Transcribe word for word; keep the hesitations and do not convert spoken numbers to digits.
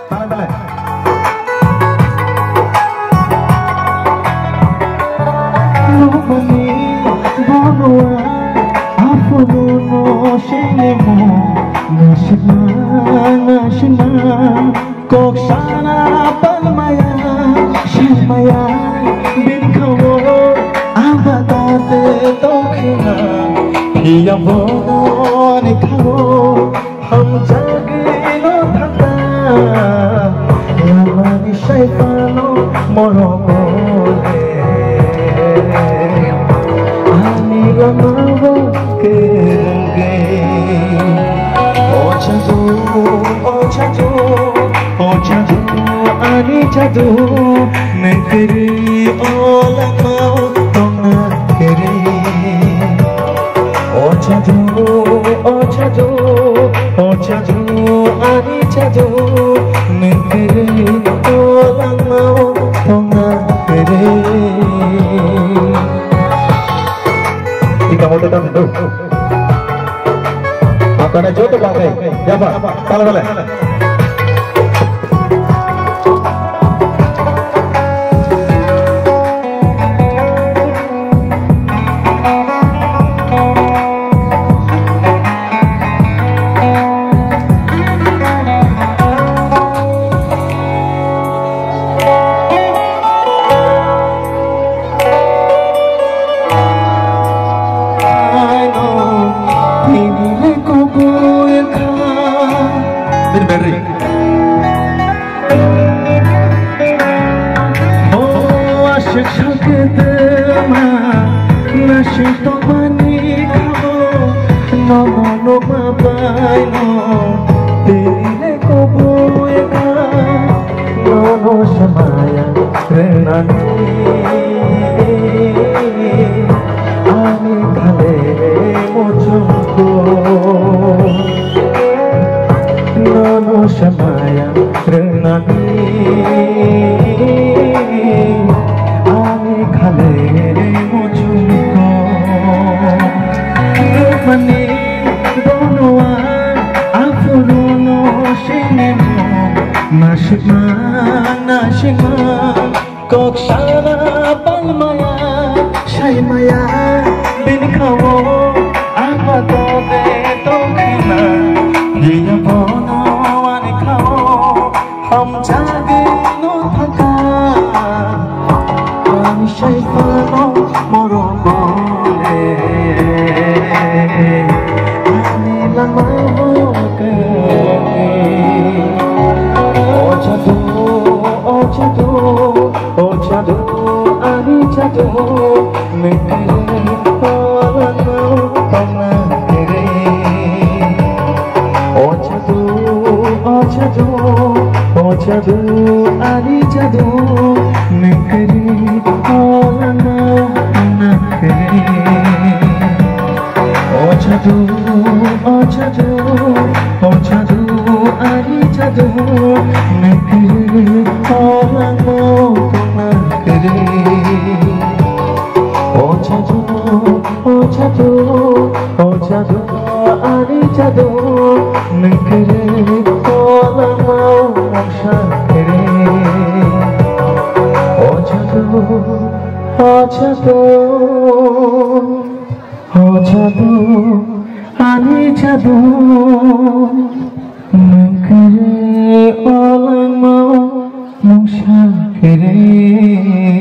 Tala, tala. Nokni bono aphuru no selemo, nasikma, nasikma. Kok sana palmaya, saimaya, bini khao, abatate tokhna, phiya bono ni khao, hamjagwi no thangna, lamani saiphano morok le, ani lama bo kwrwngwi. O chadu, o chadu, o chadu, ani chadu, nwng kwrwi o langmao tongna kwrwi. O chadu, o chadu, o chadu, ani chadu, nwng kwrwi o langmao tongna kwrwi. Ika mote tam do. Akana joto bagai, yaba, tala tala. Bini battery. O aswk sakhe twma, nasing tongmani khao, nono nukma baino, tini le kubui kha, nono samaya rwnani, ani khale muchungko. Nono samaya rwnani, ani khale muchungko. Rukmani bono aphuru no sinimo, nasikma, nasikma. Kok sana palmaya, saimaya, bini khao, abatate tokhna, phiya bono ani khao, hamjagwi no thangkha, ani saiphano morok bole, ani lama bo kwrwngwi. O chadu, o chadu, o chadu, ani chadu, nwng kwrwi o langmao tongna kwrwi. O chadu, o chadu, o chadu, ani chadu, nwng kwrwi o langmao tongna kwrwi. O chadu, o chadu, o chadu, ani chadu, nwng kwrwi o langmao tongna kwrwi. O chadu, o chadu, o chadu, ani chadu, nwng kwrwi o langmao mungsa kwrwi. O chadu, o chadu. O chadu, ani chadu, nwng kwrwi o langmao mungsa kwrwi.